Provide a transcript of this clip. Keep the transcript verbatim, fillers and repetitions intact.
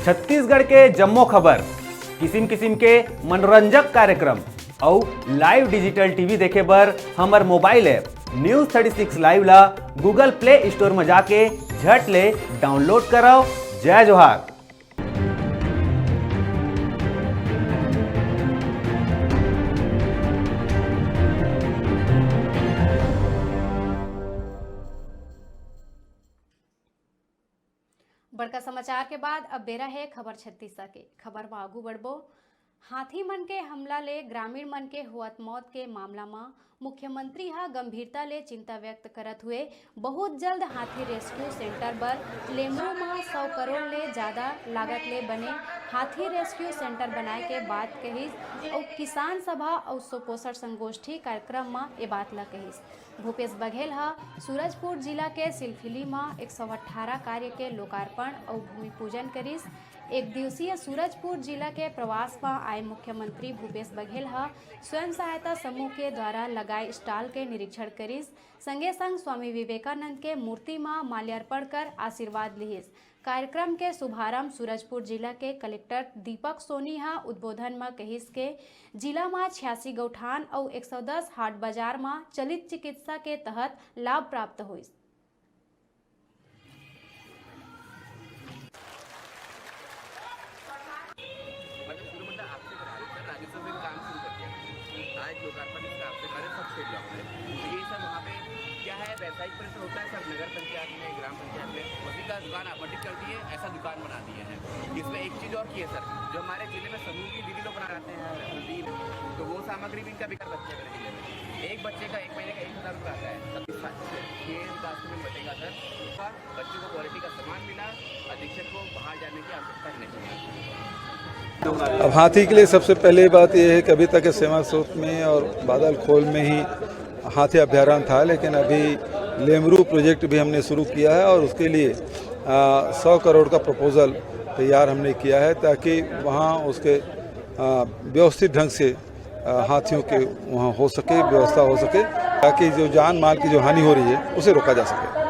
छत्तीसगढ़ के जम्मो खबर, किसिम किसिम के मनोरंजक कार्यक्रम अउ live digital T V देखे बर हमर mobile app News thirty six Live ला Google Play Store म जाके झट ले download करव। जय जोहार। बड़का समाचार के बाद अब बेरा हे खबर छत्तीसा के। खबर म आगू बढ़बो। हाथी मन के हमला ले ग्रामीण मन के होवत मौत के मामला म मुख्यमंत्री ह गंभीरता ले चिंता व्यक्त करत हुए बहुत जल्द हाथी rescue center बर लेमरू म सौ करोड़ ले जादा लागत ले बने हाथी rescue center बनाए के बात कहिस अउ किसान सभा अउ सुपोषण संगोष्ठी कार्यक्रम म ए बात ल कहिस। भूपेश बघेल ह सूरजपुर जिला के सिलफिली म एक सौ अट्ठारह कार्य के लोकार्पण अउ भूमि पूजन करिस। एक दिवसीय सूरजपुर जिला के प्रवास म आए मुख्यमंत्री भूपेश बघेल ह स्वयं सहायता समूह के द्वारा लगाए stall के निरीक्षण करिस। संगे संग स्वामी विवेकानंद के मूर्ति म माल्यार्पण कर आशीर्वाद लिहिस। कार्यक्रम के शुभारंभ सूरजपुर जिला के कलेक्टर दीपक सोनी ह उद्बोधन म कहिस के जिला म छियासी गौठान अउ एक सौ दस हाट बाजार म चलित चिकित्सा के तहत लाभ प्राप्त होइस। मतलब शुरू मतलब आपसे करा रहे, सर, राजस्थान से भी काम शुरू कर दिया। आज लोकार्पण इसका आपसे करा रहे, सब स्टेट ब्लॉक में। तो ये सब वहाँ पे क्या है, व्यावसायिक परिसर होता है सर, नगर पंचायत में, ग्राम पंचायत में, उसी का दुकान आवंटित कर दिए, ऐसा दुकान बना दिए हैं। इसमें एक चीज़ और की है सर, जो हमारे जिले में समूह की दीदी लोग बना रहते हैं हल्दी, तो वो सामग्री भी इनका बिका बच्चे मेरे जिले में। एक बच्चे का एक महीने का एक हज़ार रुपये आता है। ये विकास में बटेगा सर, बच्चों को क्वालिटी का सामान मिला, अधीक्षक को बाहर जाने की आवश्यकता ही नहीं है। अब हाथी के लिए सबसे पहले बात यह है कि अभी तक सेवा स्रोत में और बादल खोल में ही हाथी अभ्यारण्य था, लेकिन अभी लेमरू प्रोजेक्ट भी हमने शुरू किया है और उसके लिए आ, सौ करोड़ का प्रपोजल तैयार हमने किया है, ताकि वहाँ उसके आ, व्यवस्थित ढंग से आ, हाथियों के वहाँ हो सके, व्यवस्था हो सके, ताकि जो जान माल की जो हानि हो रही है, उसे रोका जा सके।